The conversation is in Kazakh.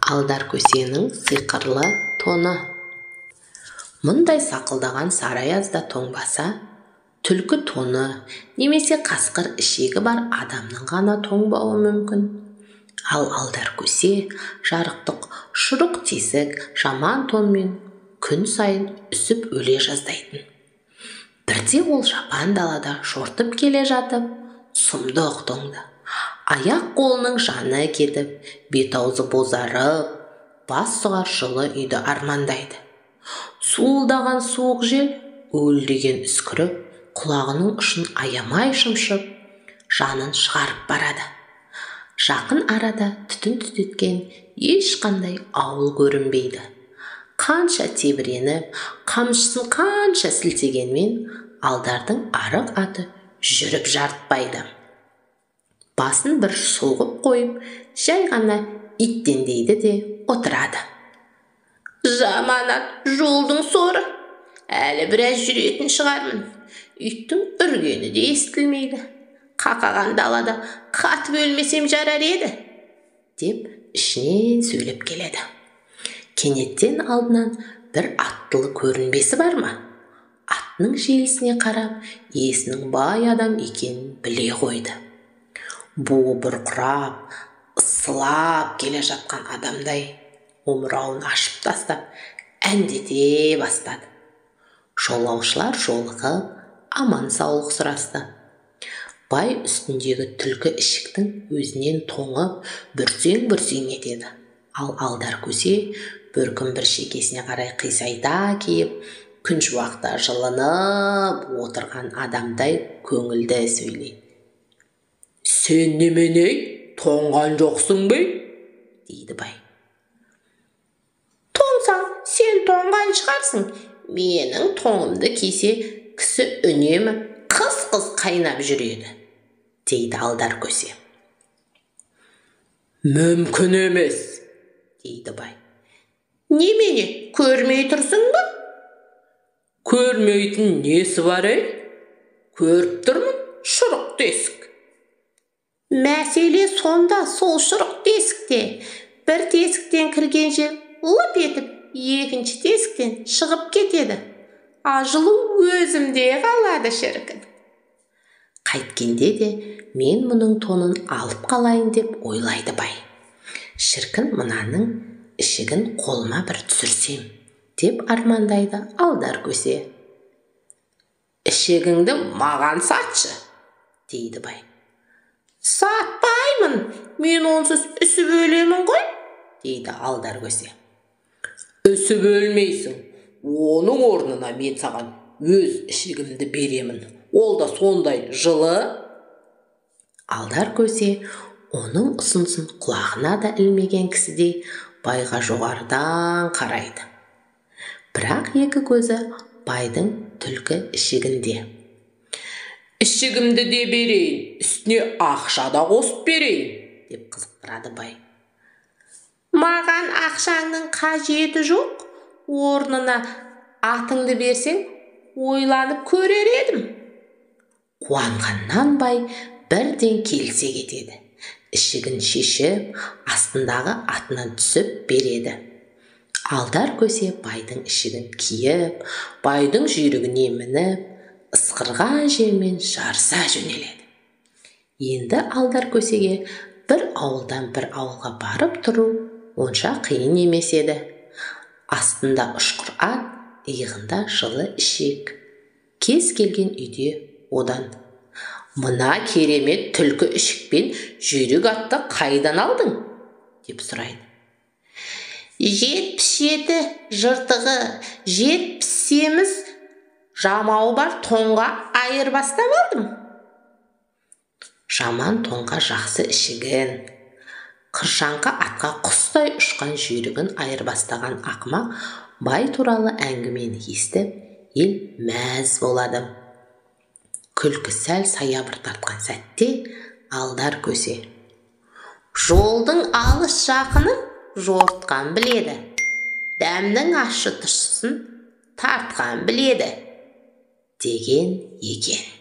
Алдар көсенің сиқырлы тоны. Мұндай сақылдаған сары аязда тоңбаса, түлкі тоны немесе қасқыр ішегі бар адамның ғана тоңбауы мүмкін. Ал Алдар көсе жарықтық шұрық тесік жаман тонмен күн сайын үсіп өле жаздайтын. Бірде ол жапан далада жортып келе жатып, сұмдық тоңды. Аяқ қолының жаны кетіп, бет-аузы бозарып, бас сұғар жылы үйді армандайды. Суылдаған суық жел уілдеген үскіріп, құлағының ұшын аямай шымшып, жанын шығарып барады. Жақын арада түтін түтеткен ешқандай ауыл көрінбейді. Қанша тебіреніп, қамшысын қанша сілтегенмен Алдардың арық аты жүріп жарытпайды. Басын бір соғып қойып, жай ғана иттендейді де отырады. Жаман ат жолдың соры, әлі біраз жүретін шығармын. Иттің үргені де естілмейді. Қақаған далада қатып өлмесем жарар еді, деп ішінен сөйлеп келеді. Кенеттен алдынан бір аттылы көрінбесі бар ма? Атының желісіне қарап, иесінің бай адам екенін біле қойды. Буы бұрқырап, ысылап келе жатқан адамдай омырауын ашып тастап, әндете бастады. Жолаушылар жолығып, аман-саулық сұрасты. Бай үстіндегі түлкі ішіктің өзінен тоңып, бүрсең-бүрсең етеді. Ал Алдар көсе бөркін бір шекесіне қарай қисайта киіп, күн шуақта жылынып отырған адамдай көңілді сөйлейді. Сен немене, тоңған жоқсың ба? Дейді бай. Тоңсаң, сен тоңған шығарсың. Менің тоңымды кисе, кісі үнемі қыз-қыз қайнап жүреді, дейді Алдар көсе. Мүмкін емес, дейді бай. Немене, көрмей тұрсың ба? Көрмейтін несі бар, ей? Көріп тұрмын, шұрық тесік. Мәселе сонда, сол шұрық тесікте. Бір тесіктен кірген жел лып етіп, екінші тесіктен шығып кетеді. А жылу өзімде қалады шіркін. Қайткенде де мен мұның тонын алып қалайын деп ойлайды бай. Шіркін мынаның ішігін қолыма бір түсірсем, деп армандайды Алдар көсе. Ішігіңді маған сатшы, дейді бай. Сатпаймын, мен онсыз үсіп өлемін ғой, дейді Алдар көсе. Үсіп өлмейсің, оның орнына мен саған өз ішігімді беремін, ол да сондай жылы. Алдар көсе оның ұсынысын құлағына да ілмеген кісідей байға жоғарыдан қарайды. Бірақ екі көзі байдың түлкі ішігінде. Ішігімді де берейін, үстіне ақша да қосып берейін, деп қызықтырады бай. Маған ақшаңның қажеті жоқ, орнына атыңды берсең, ойланып көрер едім. Қуанғаннан бай бірден келісе кетеді. Ішігін шешіп, астындағы атынан түсіп береді. Алдар көсе байдың ішігін киіп, байдың жүйрігіне мініп, ысқырған желмен жарыса жөнеледі. Енді Алдар көсеге бір ауылдан бір ауылға барып тұру онша қиын емес еді. Астында ұшқыр ат, иығында жылы ішек. Кез келген үйде одан: мына керемет түлкі ішікпен жүйрік атты қайдан алдың? Деп сұрайды. 77 жыртығы, 78 жамауы бар тоңға айырбастап алдым. Жаман тоңға жақсы ішігін, қыршаңқы атқа құстай ұшқан жүйрігін айырбастаған ақымақ бай туралы әңгімені естіп, ел мәз болады. Күлкі сәл саябыр тартқан сәтте Алдар көсе: жолдың алыс жақыны жортқан біледі, дәмнің ащы тұщысын тартқан біледі, деген екен.